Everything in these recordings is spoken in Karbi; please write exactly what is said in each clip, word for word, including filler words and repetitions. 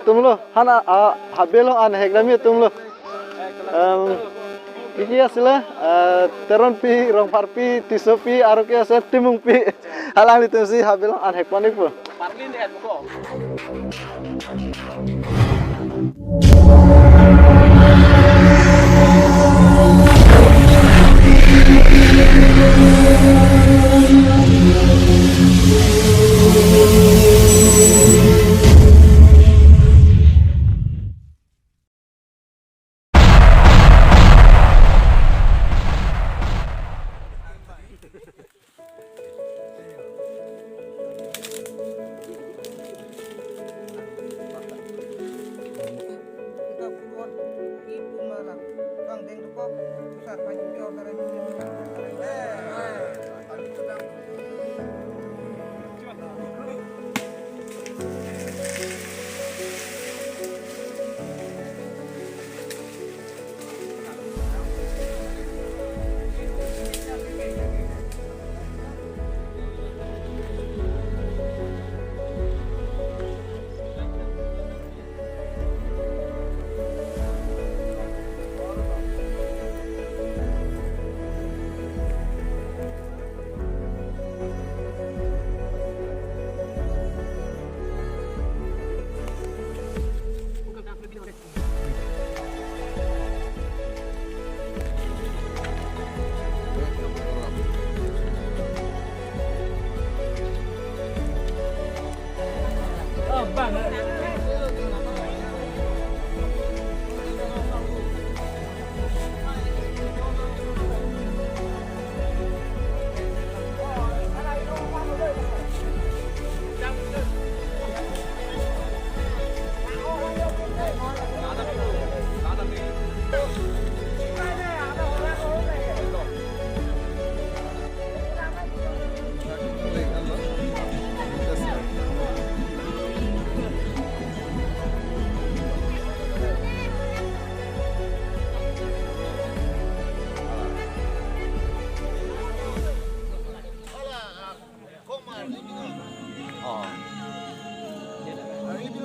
Atumlo, hana, ah, habe along an hek dam atumlo. Em, iki asile, eh, Teronpi, Rongpharpi, Tissopi, aro ke ase Timungpi. Alanglitumsi habe along an hek pon-ikpo.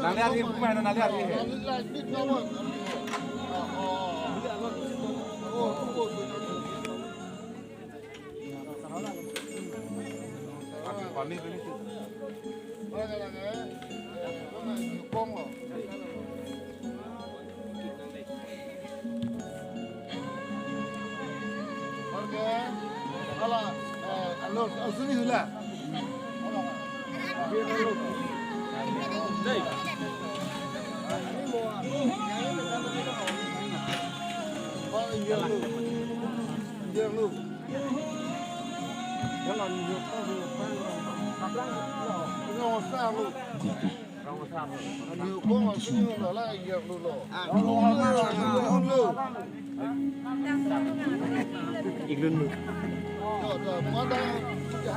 Nangli ari kumai na nangli ari.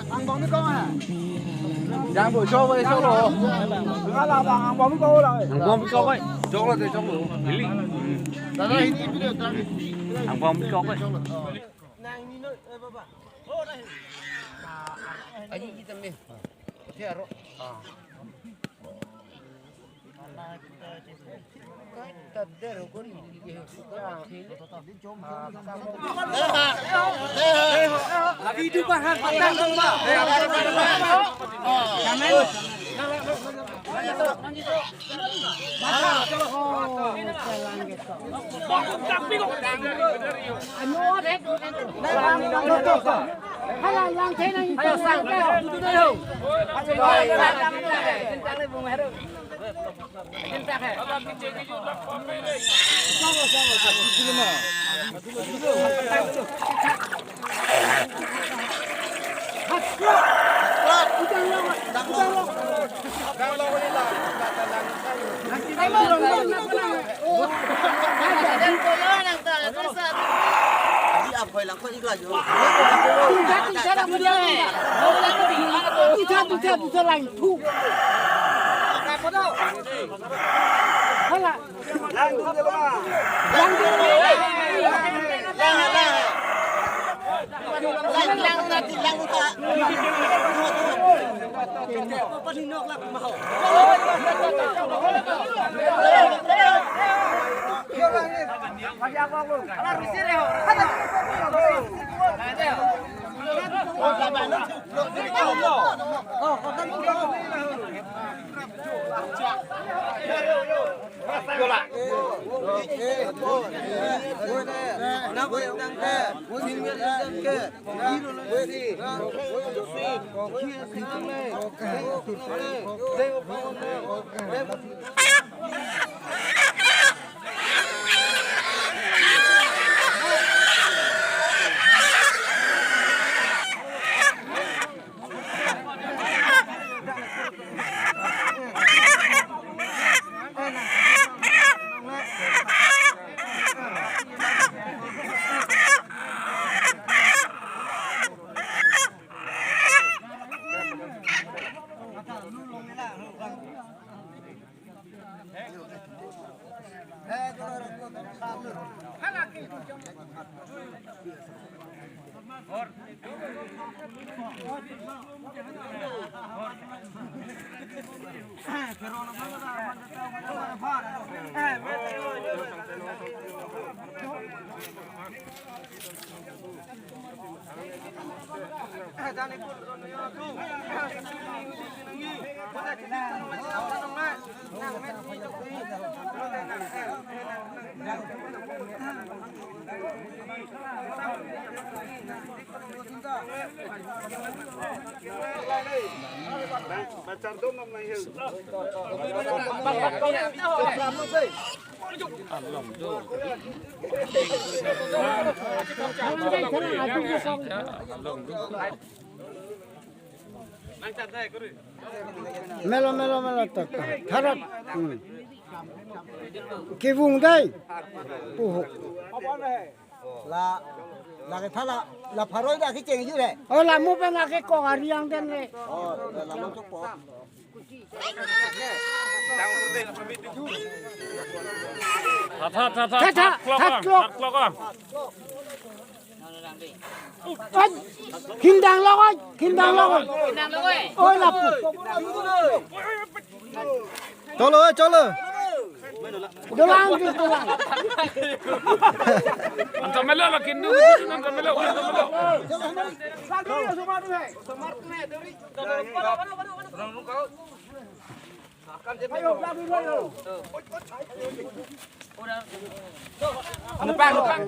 Angbong ni kong ha? Jang bo, cho bo, cho bo. Ala ba angbong ni kong la. Angbong ni kong ko. Chok lo de, chok lo. Dada, ini video tadi. Angbong ni kong ko. Nang ini no, eh, baba. Aji kita me. Siaro. Melo, melo, melo, tak, tak. Tharat. Hmm. Kevung dei. Puhuk. La, la ke thala, la pharoi da kecheng ju le. Oh, la mu pen la ke kok ariang den le. Oh, la mu chok po. That, that, that, that, that, that clock, that clock. That clock, ah. Oi, hindang lo, oi, hindang lo, oi. Hindang lo, oi. Oi, lapu. Cholo, oi, cholo. Dolang, dolang. Anta melo la kindu, anta melo, anta melo. Lupang, lupang.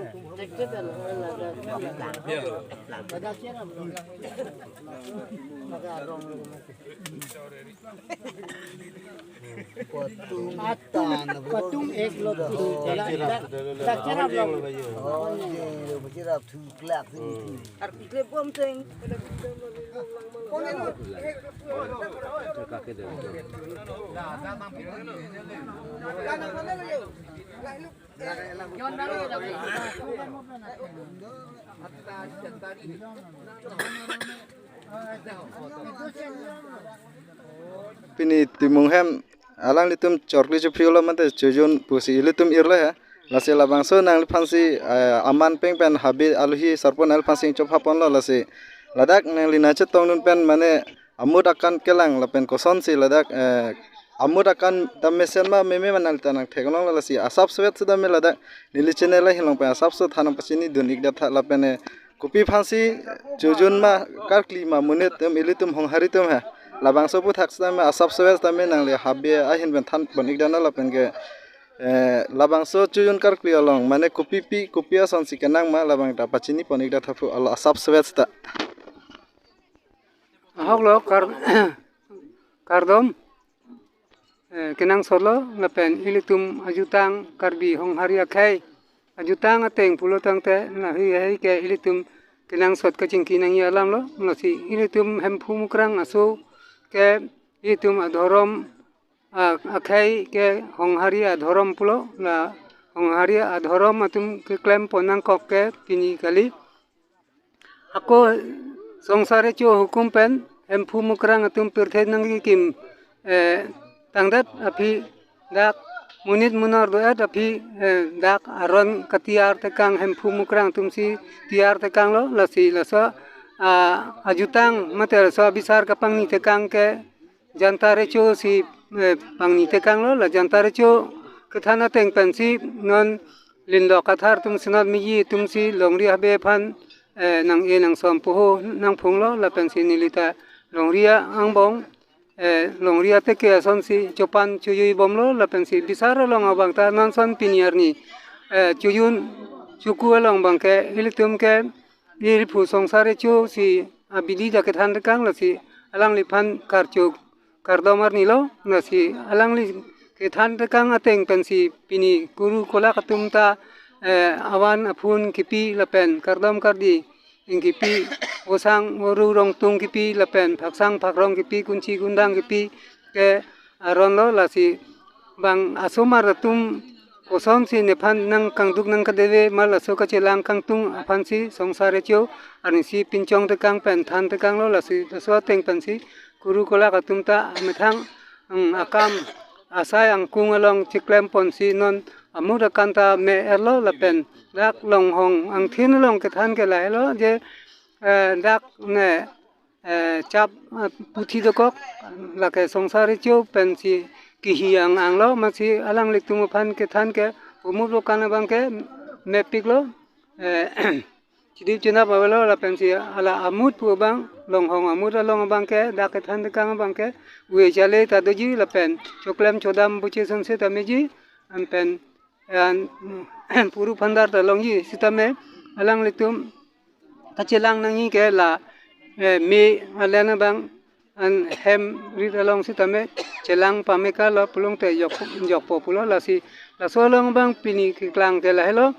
Patung ek lot tu. Dak cherap lo. Oh, dak cherap tu klak tu. Arti klep bom teng. Pini Timung hem alanglitum chorkli chophi lo mate chojun pusi ilitum irlo he. Lasi labangso nangliphansi, eh, aman peng pen habe aluhi sarpo nangliphansi chopha ponlo lasi. Ladak nangli nangchetongdun pen mane amut akan kelang lapen kosonsi ladak, eh, amut akan ta mesen ma meme ma nangli ta nangtheklonglo lasi asap sowet seta me ladak neli channel ahin along pen asapso than nangpachinidun ik datha lapen, eh, kopi aphansi chojun ma karkli ma monit atum ilitum Honghari atum he. Labangso aputhak seta me asap sowet seta me nangli habe ahin pen than pon ik datha lapen ke, eh, labangso chojun karkli along mane kopipi kopi asonsi kenang ma labang ta pachini pon ik datha pu alo asap sowet seta. Ahok lo kar-, kardom, eh, kenangsot lo lapen ilitum ajutang Karbi Honghari akhei ajutang ateng pulo tangte lahei hei ke ilitum kenangsot kachingki nangji alam lo, lasi ilitum Hemphu Mukrang aso ke ilitum adhorom, a-, akhei ke Honghari adhorom pulo, la Honghari adhorom atum keklem pon nangkok ke pini kali. Ako songsar echo hukum pen Hemphu Mukrang atum pirthe nangkikim, eh, tangdet aphi dak monit monor do-et aphi, eh, dak aron katiyar tekang Hemphu Mukrang atumsi tiyar tekanglo, lasi laso a, ajutang mate laso abisar kapangni tekang ke Janta Recho si, eh, pangni tekanglo. La Janta Recho kethan ateng pensi non Lindok Kathar atum Senat Meji atum si longri habe aphan, eh, nang-e nangsom puho nangphunglo, lapensi nelita longri angbong, eh, longri ateke asonsi chopan chojui bomlo, lapensi bisar along abang ta non son pini arni, eh, chojun choku along abang ke ilitum ke, ili phu Songsar Recho si abidi ta kethan tekang, lasi alangliphan karchuk kardom arnilo, lasi alangli kethan tekang ateng pensi pini kuru kolak atum ta, eh, avan aphun kipi lapen kardom kardi ingkipi, osang oru rongtung kipi lapen phaksang phakrong kipi, kunchi kundang kipi ke aronlo. Lasi bang asomar atum kosonsi nephan nangkangduk nangkadeve ma laso kachelang kangtung aphansi Songsar Recho arnisi pinchong tekang pen than tekanglo. Lasi laso ateng pensi kuru kolak atum ta amethang, mm, akam asai angkung along chiklem ponsi non amut akan ta me-erlo, lapen dak Longhong angthin along kethan ke lahelo je, eh, dak ne, eh, chap, eh, puthi dokok, lake Songsar Recho pensi kehi ang-anglo, masi alanglitum aphan kethan ke umut lokan abang ke mepiklo, eh, chidip chinap avelo, lapensi hala amut pu abang, Longhong amut along abang ke dak kethan tekang abang ke ue chale ta doji, lapen choklem chodam buche sonse ta meji, anpen an, puru phandar ta longji sitame alanglitum kachelang nangji ke la, eh, me alen abang an hem rit along sitame chelang pameka lo pulongte jok, jokpo pulo. Lasi laso along abang pini keklang ke lahelo,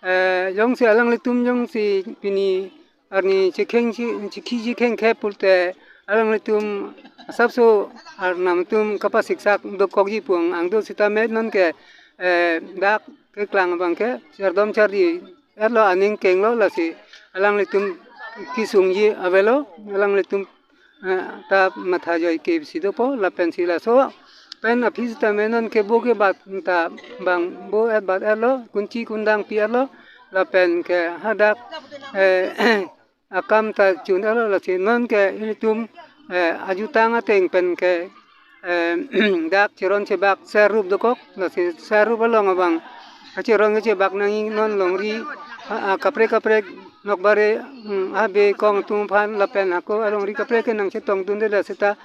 eh, jongsi alanglitum jongsi pini arni chekheng chi, chekhi chekheng ke pulote alanglitum asapso arnam atum kapasiksak dokokji pu ang-ang do sitame nonke, eh, dak keklang abang ke chardom chardi erlo, aning kenglo, lasi alanglitum kesungji avelo, alanglitum, eh, ta matha joi ke si dopo, lapensi laso pen aphi sitame nonke bo kebat ta bang bo etbat erlo, kunchi kundang pi erlo, lapen ke hadak, eh, akam ta chun erlo, lasi nonke ilitum, eh, ajutang ateng pen ke, eh, dak cheron chebak ser rup dokok, lasi ser rup along abang kacheron kechebak nangji non longri, ah, ah, kaprek kaprek nokbare, mm, habe kong atum aphan lapen hako alongri kaprek ke nangchetongdunde, la seta,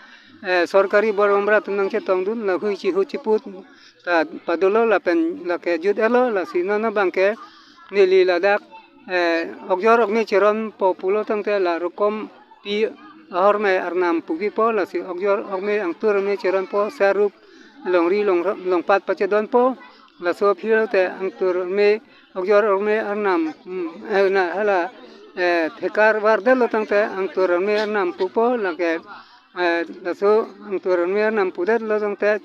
eh, sorkari bor bamra atum nangchetongdun, la hui chihu chiput ta padolo, lapen lake jut erlo. Lasi non abang ke neli ladak, eh, okjor okme cheronpo pulo tangte la rokom pi ahorme arnam pupipo, lasi okjor okme angtur me cheronpo, ser rup longri long, longpat pachedonpo, laso aphi lote angtur me okjor okme arnam, mm, eh, na hala, eh, thekar vardetlo tangte angtur me arnam pupo, lake, eh, laso angtur me arnam pudetlo tangte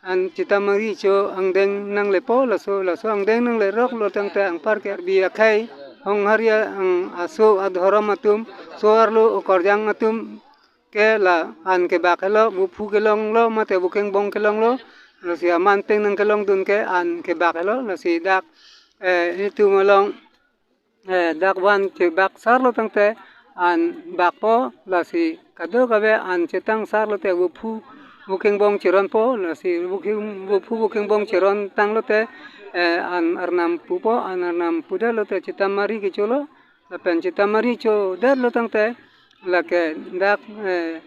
an Chitamari cho angdeng nanglepo, laso, laso angdeng nangleroklo tangte anpar ke Karbi akhei Honghari ang aso adhorom atum, so-arlo okorjang atum ke la an kebak helo, buphu kelonglo mate bukengbong kelonglo, lasi aman peng nangkelongdun ke an kebak helo, lasi dak, eh, itum along, eh, dak van chebak sarlo tangte an bakpo, lasi kadokave an chetang sarlote buphu bukengbong cheronpo, lasi bukeng, buphu bukengbong cheron tanglote, eh, an arnam pupo, an arnam pudetlote Chitamari kecholo, lapen Chitamari chodetlo tangte lake dak, eh,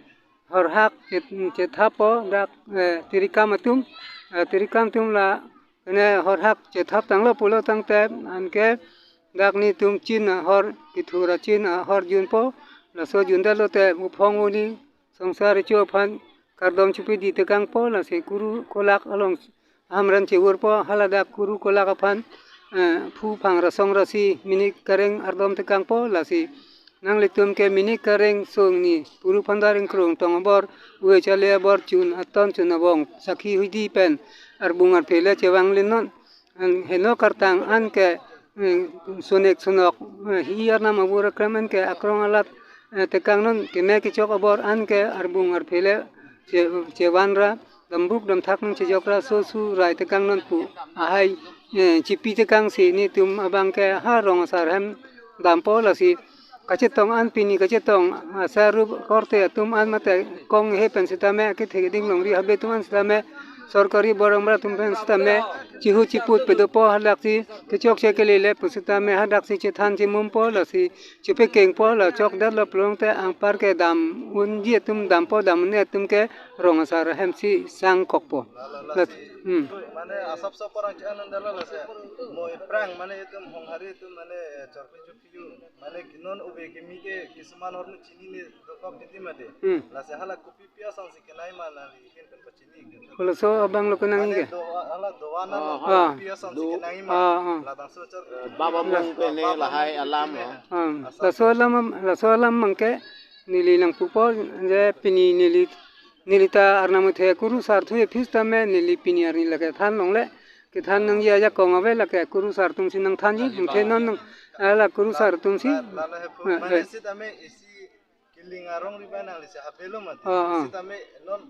horhak chet, chethappo dak, eh, tirikam atum, eh, tirikam atum la kene horhak chethap tanglo pulo tangte anke dak netum chin ahor, kethur achin ahor junpo, laso jundetlote buphong uni Songsar Recho aphan kardom chepidi tekangpo, lasi kuru kolak along ahamren chevorpo, haladak kuru kolak aphan, eh, phu phang rasong rasi minik kareng ardom tekangpo, lasi nanglitum ke minik kareng songni puru phandar ingkrung tong abor, ue chale abor, chun aton chun abong sakhi huidi pen arbung arphe le chevang linon. An heno kartang anke, eh, sonek sonok, eh, hi arnam abur akrem anke akrong alat, eh, tekangnon, keme kechok abor anke arbung arphe le che, chevanra dambuk damthak nangchejokra sosu rai tekangnon pu ahai, eh, chipi tekangsi netum abang ke ha rong asar hem dampo, lasi kachetong an pini kachetong asar rup korte atum an mate kong he pen sitame akethe keding longri habe atum an sitame sorkari borong bra atum pen sitame chihu chiput pedopo hadaksi kechokche kelele pu sitame hadaksi chethan chimumpo lasi chepekengpo la chokdat lo plongte anpar ke dam unji atum dampo dam ne atum ke rong asar hem si sangkokpo. Las, hmm. Mane asap sop orang chan dalo lasi mo iprang mane itum honghari itum mane chorpi chupiu mane non ove kimi ke kisuman hormu chinine dokok titi mate. Hmm. Lasi hala kopi pi asonsi kenai ma nangli hin pen pachini ke. Laso abang lo kenangji ke? Mane do hala doa na. Oh, ah. Kopi asonsi kenai ma. Ah, ah. Labangso chor. Baba mong pene lahai alam, oh. Ah, laso alam, laso alam abangke neli nangpupo je pini neli, neli ta arnam athe kurusar thu ephis tame neli pini arni lake than longle. Kethan nangji ajakong ave lake kurusar atumsi nangthanji, nangthe non nang, ala kurusar atumsi. La, la, la, he pu, eh, mane eh. Sitame isi kiling arong riba nangli si habe lo mati. Ah, ah. Sitame non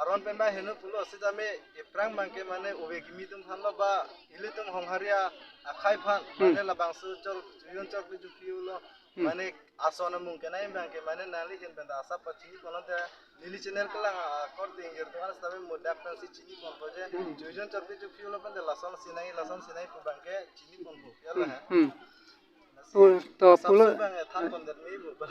aron pen ba heno pulo sitame iprang abangke mane ove kimi atum aphan lo ba ilitum honghari akhai aphan. Hmm. Mane labangso chor chujon chor pi chupiu lo. Hmm. Mane ason amung kenai abangke mane nangli hin pen ta asap pachini konon te neli channel kelang akor ting irtu an sitame mudak pensi chini ponpo je. Hmm. Chujon chor pi chupiu lo pen te lason sinai lason sinai pu abangke chini ponpo. Ya la, hmm, ha? Hmm. Pu-, to pulo,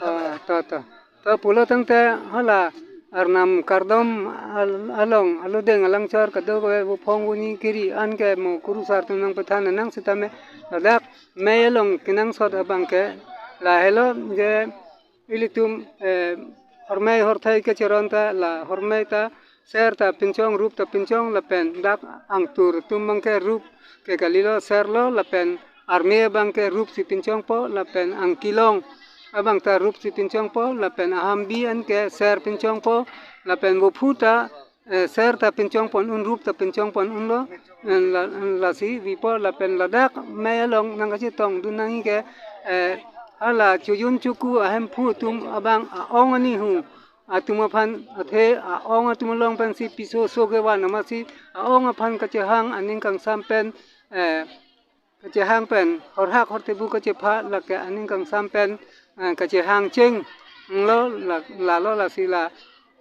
ah, to, to. To pulo tangte hala arnam kardom al-, along aludeng alangchor kado ke buphong buni kiri anke mo kurusar atum nangpethan nang sitame ladak mei along kenangsot abangke lahelo je ilitum, eh, hormei horthai kecheron ta la hormei ta ser ta pinchong rup ta pinchong lapen dak angtur atum abangke rup ke kalilo ser lo lapen army abangke rup si pinchongpo lapen angkilong abang ta rup si pinchongpo lapen ahambi anke ser pinchongpo lapen buphu ta, eh, ser ta pinchong pon un rup ta pinchong pon unlo, eh, la, lasi vipo lapen ladak mei along nangkachetong dun nangji ke, eh, hala chojun choku ahemphu atum abang a-ong anihu atum aphan athe a-ong atum along pensi piso so kevan amatsi a-ong aphan kachehang aning kangsam pen, eh, kachehang pen horhak hortebuk kachepha lake aning kangsam pen, eh, kachehang chenglo la, lalo lasi la,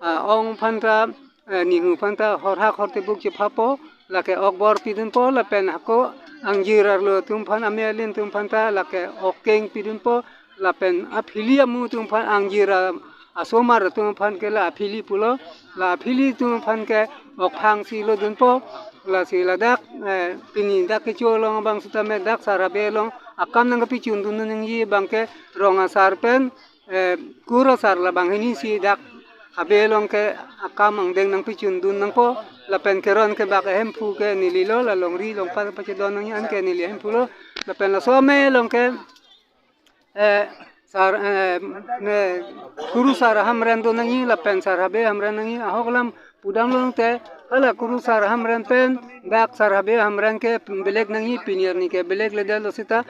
ah, ong aphan ta, eh, nihu aphan ta horhak hortebuk chephapo lake okbor pidunpo lapen hako angjir arlo atum aphan ame alin atum aphan ta lake okkeng pidunpo lapen aphili amu atum aphan angjir a-, asomar atum aphan ke la aphili pulo, la aphili atum aphan ke okphang si lodunpo, lasi ladak, eh, pini dak kecho along abang sitame dak sar habe along akam nangkepechun dun nangji abangke rong asar pen, eh, kur asar labang hini si dak habe along ke akam angdeng nangpechun dun nangpo, lapen keron kebak ahemphu ke neli lo la longri longpat pachedon nangji anke neli ahemphu lo, lapen laso amei along ke eh, sar, eh, ne, kurusar Hamren do nangji, lapen sar Habe Hamren nangji, ahok alam pudam long te, hala kurusar Hamren pen, dak sar Habe Hamren ke belek nangji, pini arni ke belek ledetlo sita,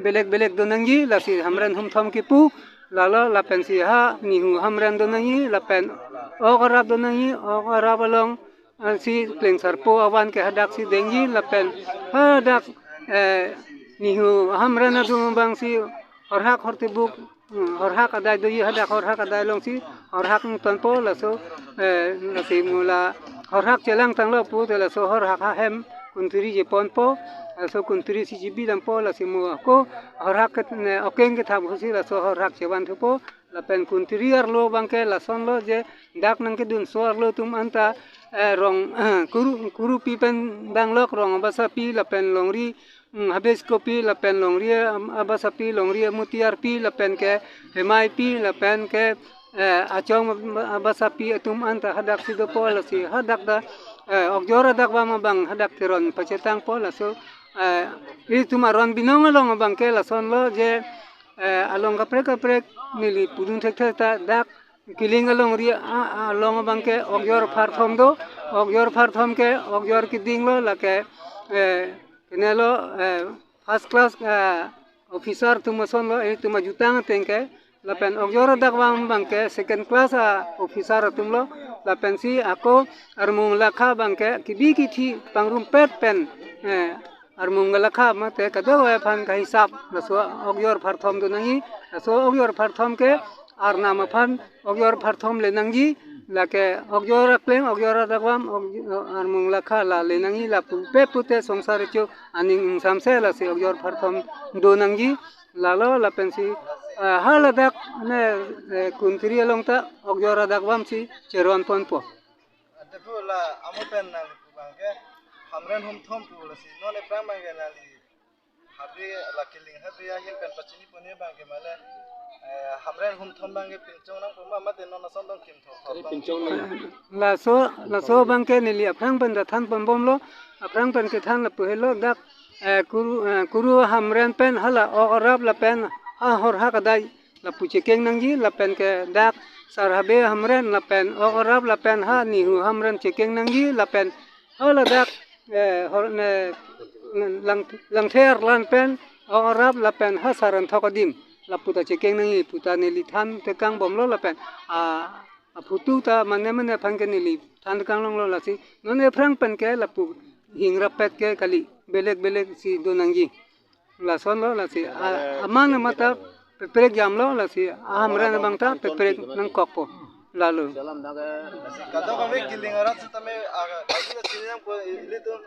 belek belek do nangji, lasi Hamren humthom kipu, lalo lapen si ha, nihu Hamren do nangji, lapen ok arap do nangji, ok arap along, ansi klengsarpo avan ke hadak si dengji lapen hadak, eh, nihu Hamren atum abang si horhak hortebuk, hmm, horhak adai doji hadak horhak adai along si horhak nangtonpo laso, eh, lasi mo la horhak chelang tanglo pu te laso horhak ahem kuntiri cheponpo laso kuntiri si chebi dampo lasi mo ako horhak ke, ne, okeng kethap husi laso horhak chevanthupo. Lapen kuntiri arlo abangke lasonlo je dak nangkedunso arlo atum anta, eh, rong, kuru, kurupi pen danglok rong abasapi lapen longri, mm, Habeskopi lapen longri, am, abasapi longri amutiarpi lapen ke hemaipi lapen ke, eh, achong ab-, abasapi atum anta hadak si dopo lasi hadak ta, eh, okjor adak vam abang hadak keron pachetangpo laso, eh, itum aron binong along abangke lasonlo je eh, along kaprek kaprek neli pudun thekthe ta dak kiling alongri a, a, along abangke okjor pharthom do, okjor pharthom ke okjor keding lo lake, eh, kenelo, eh, first class, eh, officer atum asonlo, eh, atum ajutang ateng ke, lapen okjor adak vam abangke second class a officer atum lo, lapen si ako armung lakha abangke kebi kethe pangrumpet pen, eh, armung kalakha mate kadokave aphan kahisap laso okjor pharthom do nangji. Laso okjor pharthom ke arnam aphan okjor pharthom le nangji. Lake okjor akleng, okjor adakvam, ok-, armung kalakha la le nangji, lapu pe pute songsar recho aning ingsamse lasi okjor pharthom do nangji. Lalo lapensi, eh, haladak ne, eh, kuntri along ta okjor adakvamsi cheron ponpo. Ante pu la amo pen nangli pu abangke Hamren humthom pu lasi non ephrang abangke nangli habe la kiling habe ahin pen pachini pon abangke male, eh, Hamren humthom abangke pinchong nangpo ma mate non ason dong kimthom thom abang. Pinchong nang. Laso, laso abangke neli aphrang pen ta than ponbomlo, aphrang pen kethan lapu helo dak, eh, kuru, eh, kuru Hamren pen hala ok arap lapen ha hor ha kadai lapu chekeng nangji, lapen ke dak Sar Habe Hamren lapen ok arap lapen ha Nihu Hamren chekeng nangji, lapen haladak, eh, hor ne, lang, Langthe Arlan pen ok arap lapen ha Sar Anthok adim lapu ta chekeng nangji pu ta neli than tekang bomlo lapen, ah, aphutu ta mane mane aphan ke neli than tekang longlo lasi non ephrang pen ke lapu hingrapet ke kali, belek belek si do nangji. Lasonlo lasi, a-, aman amat ta peprek jamlo lasi, a Hamren abang ta peprek nangkokpo. Lalo. Kadokave kiling arat setame, ah, kaji la chini nangpo ilitum,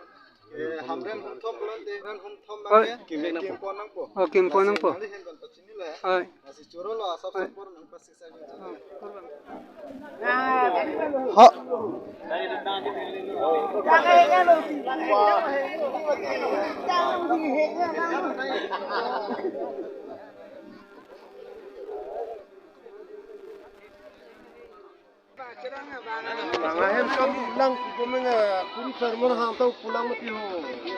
eh, Hamren humthom pulote, Hamren humthom abangke, eh, kimpon nangpo. Oh, kimpon nangpo. Lasi nangli ahin pen pachini le. Oi. Lasi chorolo asap sapor nang pasi. Ha. Bang ahem kam pulang pu ko menga kuru sermon hang tau pulang mati ho.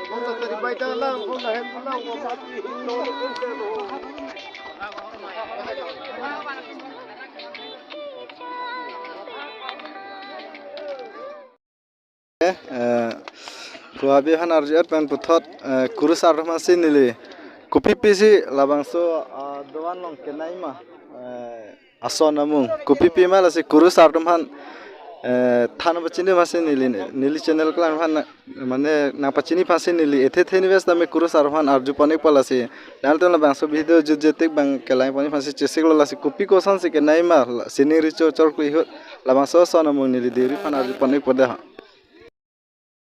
Bang ta tadi baita lang, bang ahem pulang ko mati. Eh, eh, Phu Habe aphan arju-et pen puthot, eh, kurusar atum aphansi neli kopi pisi labangso, ah, doan along kenai ma, eh, ason amung kopi pi ma lasi kurusar atum aphan, eh, than pachini aphansi neli, neli channel kelang aphan na, mane nangpachini aphansi neli ethe the nives tame kurusar aphan arju pon-ikpo lasi. Nangtum labangso video jutjetik abang kelang pon-ik aphansi chesiklo lasi kopi kosonsi kenai ma la, sining recho chorkli ahut labangso ason amung neli deri aphan arju pon-ikpo dei ha.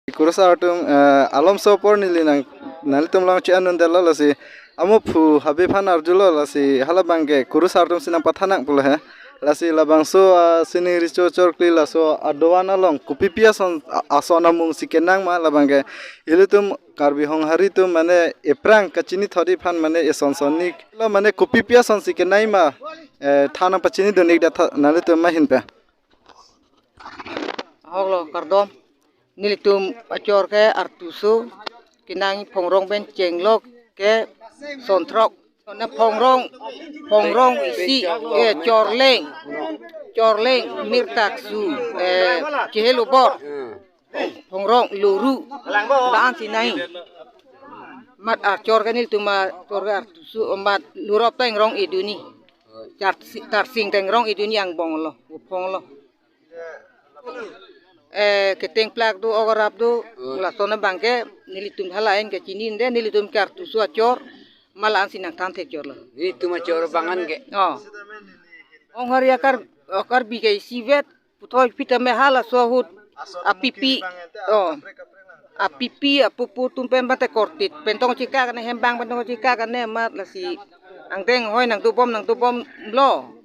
Kurusar atum, eh, alomso apor neli nang, nanglitum along che-en un detlo lasi. Amo Phu Habe aphan arjulo lasi, hala abangke kurusar atumsi nangpathan nang pulo he. Lasi labangso, ah, sining recho chorkli laso adoan along kopi pi ason, a-, ason amungsi kenang ma labangke. Ilitum Karbi Honghari atum mane ephrang kachini thot-ik aphan mane eson son-ik lo mane kopi pi asonsi kenai ma, eh, than nangpachini dun-ik detha nanglitum ahin pen. Ahoklo kardom. Nelitum achor ke artuso, kenang Phongrong pen chenglok ke son throk. Sona Phongrong, Phongrong isi, eh, Chorleng, Chorleng, Mirtaksu, eh, Chehel Obor, Phongrong, Loru, la-ansi nai. Amat achor ke nelitum achor ke artuso, amat lurop ta ingrong-ik dunji. Char-, Tarsing ta ingrong-ik dunji angbong lo, uphong lo. Eh, ketengplak do, ok arap do, lason abangke, nelitum hala-en kachini un-e, nelitum ke artuso achor, ma la-ansi nangthan thek chorlo. Nelitum achor abang an ke. Oh. Honghari akar, akar bi ke isivet, puthot pi tame halaso ahut, apipi, oh. Apipi, apupu atum pen mate kortit, pen tong chikak ne, hembang pen tong chikak ne, amat lasi, angdeng hoi nangdobom, nangdobomlo.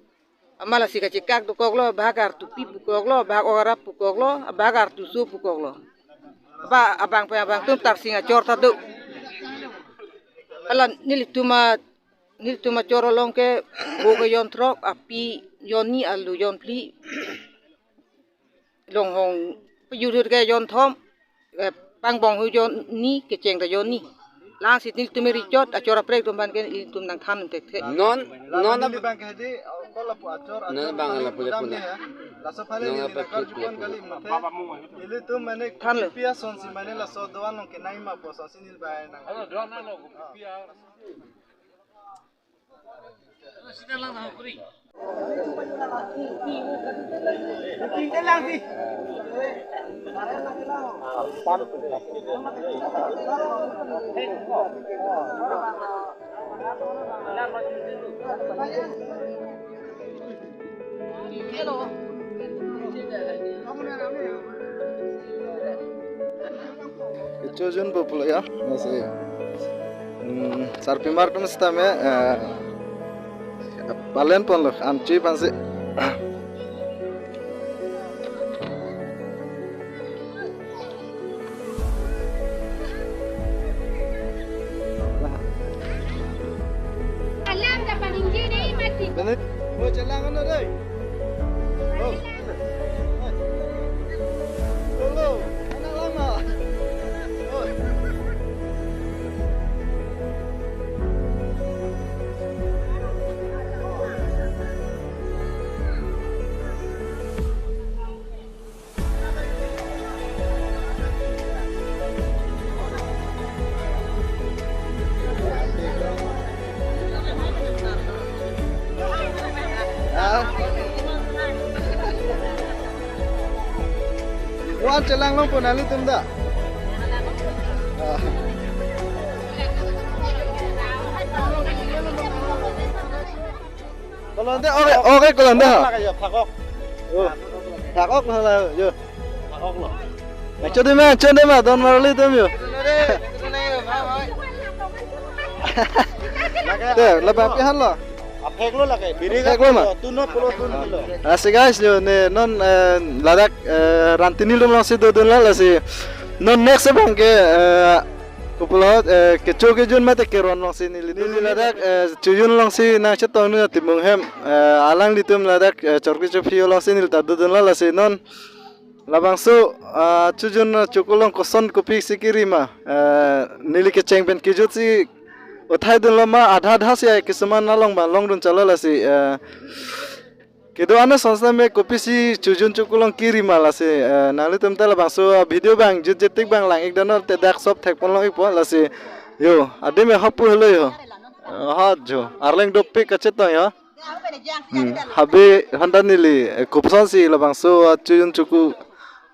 Amat lasi kachikak dokoklo, bahak artupi pukoklo, bahak ok arap pukoklo, bahak artuso pukoklo. Ba abang pen abang atum Tarsing achor ta do. Hala nelitum a, nelitum achor along ke bo ke jon throk, api jon ni, alu jon phli. Longhong pejut ahut ke jon thom, eh, pangbong ahut jon ni, kecheng ta jon ni. La-ansi nelitum eri chot, achor aprek atum aphan ke nelitum nangthan thekthe. Non, non neli abang ke hedi, kol lapu achor, non achor abang kali lapu mudam lapu ni ya. Laso aphan non neli apa nangkarju pon kali mate. Ilitum mane thanlo. Pi asonsi mane laso doan along kenai ma pu asonsi neli bai nang. Kechojun po pulo ya, masih. Hmm, sarpimar atum sitame, eh, palen ponlo, an chui aphansi. Alam dapat injil deh mati. Bener. Oh, chelang ano deh. Oh. Hello. Anak lama. Oh. Ah. Wan chelang longpo nanglitum ta. Ah. Kolonte, oke, oke, kolonte ha. Lake yo, phakok. Oh, phakok lo la yo. Phakok lo. Chode ma, chode ma, don marli atum yo. Te, labang pi han lo. Aphek lo lake. Biri aphek lo ma. Tun lo, pulo tun lo. Lasi guys, yo ne non, eh, ladak, eh, Rantini along si dodun lo lasi. Non next abang ke, eh, Kopulo, eh, kecho kejun mate keron alongsi neli. Neli ladak, eh, chojun alongsi nangchetong nu atimung hem, eh, alanglitum ladak, eh, chorki chophi alongsi neli ta dodun lo lasi non. Labangso, ah, chojun, ah, chojun along koson kopisi kiri ma, eh, neli kecheng pen kejut si uthai dunlo ma adha adha si ai kisuman along ba longdun chalo lasi, eh, kedo-an ason sitame kopisi chojun chojun along kiri ma lasi, eh, nanglitum ta labangso, ah, video abang jut jetik abang lang-ik dano te dak sop thek pon long-ikpo lasi. Yo, adim ya hapu helo yo. Eh, ha jo. Arleng dopik kachetong yo. Hmm. Habe handa neli, eh, kopusonsi labangso, ah, chojun chojun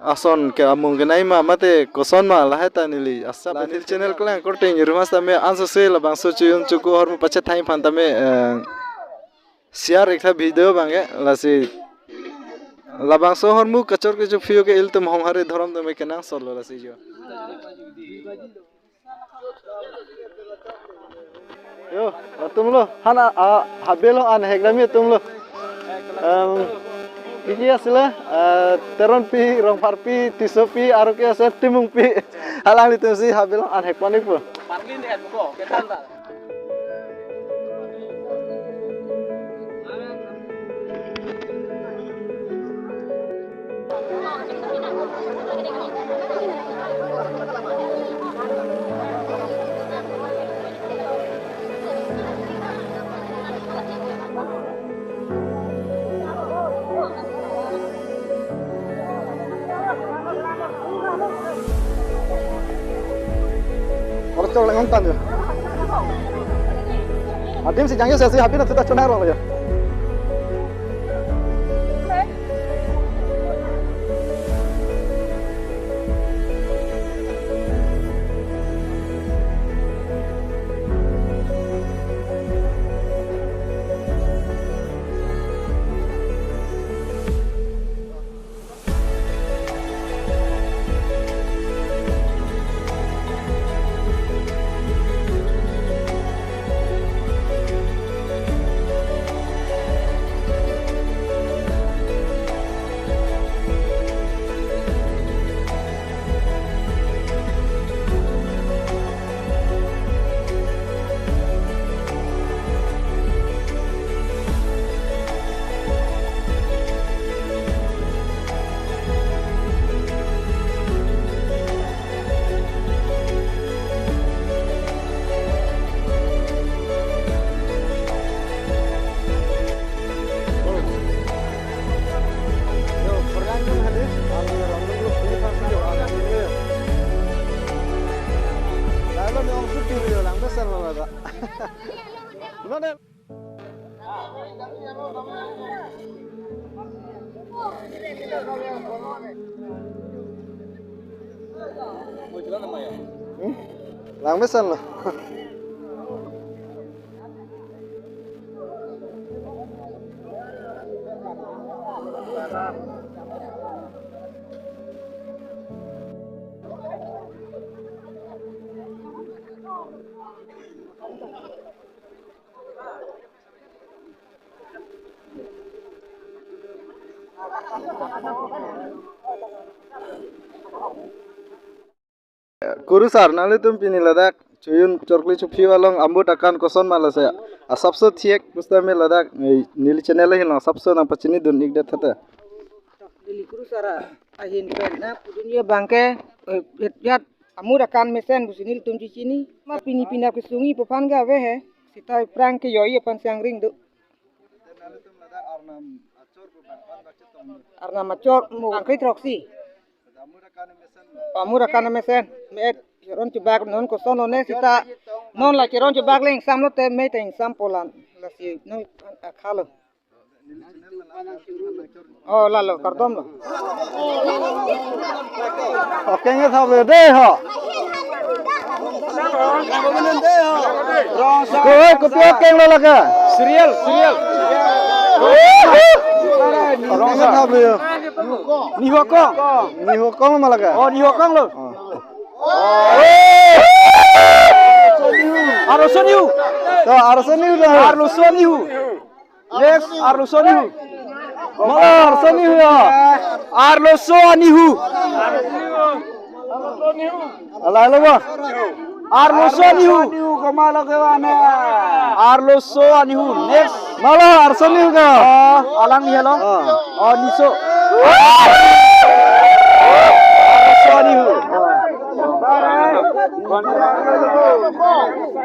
ason ke amung kenai ma mate koson ma lahai ta neli. Asap Neli channel kelang korte ngirum sitame ansose labangso chojun chojun ahormu pachethang aphan tame, eh, share ik tha video abang ke, lasi labangso ahormu kachorki chophi ke ilitum Honghari dhorom tame kenangsot lo lasi jo. Yo, atum lo, han a, a, habe along an hek dam-i atum lo. Em, kiki asila, eh, Teronpi, Rongpharpi, Tissopi, aro ke ase Timungpi. Alanglitum si habe along an hek pon-ikpo. Parlin et ko, ketan ta. Orchok lang tang yo. Adim si jangyo sesi habis na tuta chonai rong yo. Hmm? Langmesenlo. Kurusar, nanglitum pini ladak Chojun Chorkli Chophi along ambut akan koson ma lasi asapso thiek pusitame ladak, eh, neli channel ahin along asapso nangpachinidun-ikdet tha te. Neli kurusar ahin pen nangpudunji abang ke, eh, yat ambut akan mesen pusi nelitum chechini. Ma pini pini kesung-i aphan ke ave he. Sita aphrang ke joi aphan sangring do. Arnam achor mo angkri throksi. Ambut akan mesen. Me-et, cheron chubak non koson lo ne sita. Non la cheron chubak le ingsamlo te me te ingsampo lan. Lasi non akhalo. Oh, lalo, kardom lo. Okeng thap de ho. Koi kopi okeng lo lake? Serial, serial. Okeng thap de. Nihu akong. Nihu akong ma lake? Oh, nihu akong lo. Oh. Arloso anihu. To, arloso anihu lo. Arloso anihu. Next, arloso anihu. Mala arloso anihu ya. Arloso anihu. Ala, ala, ba. Arloso anihu. Arloso anihu, kemala ke ane. Arloso anihu. Next. Mala arloso anihu ke? Oh, alang ni helo. Oh. Oh, niso. Arloso anihu.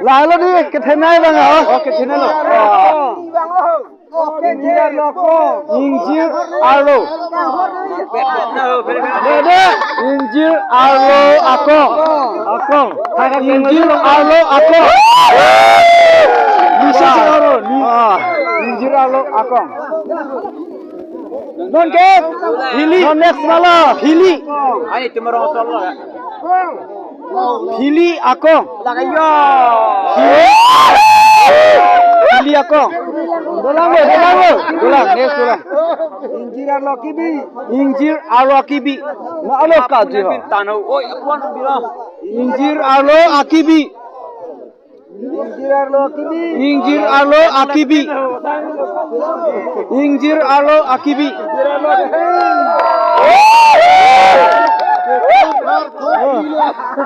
Lahelo di, kethenei abang, oh. Oh, kethenei lo. Oh. Ingjir arlo akong. Ingjir arlo. Dede. Ingjir arlo akong. Akong. Ingjir arlo akong. Nisa arlo. Ni. Ah. Ingjir arlo akong. Non ke? Hili. Non next mala. Hili. Ani tumorong solo ya. Hili akong. Lagayo. Hili akong. Dolang lo, dolang lo. Dolang, next dolang. Ingjir arlo akibi. Ingjir arlo akibi. Ma arlo ka ji ho. Tano. Oi, akuan bilang. Ingjir arlo akibi. Ingjir arlo akibi. Ingjir arlo akibi. Ingjir arlo akibi.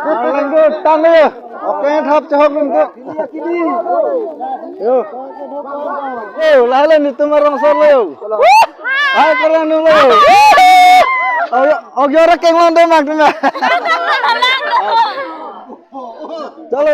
Arleng do tang ya. Okeng thap chehok dun ko. Yo. Yo, lahelo netum arong solo yo. Hai keren lo. Ayo, ogyora kengwan do mak dun. Chalo.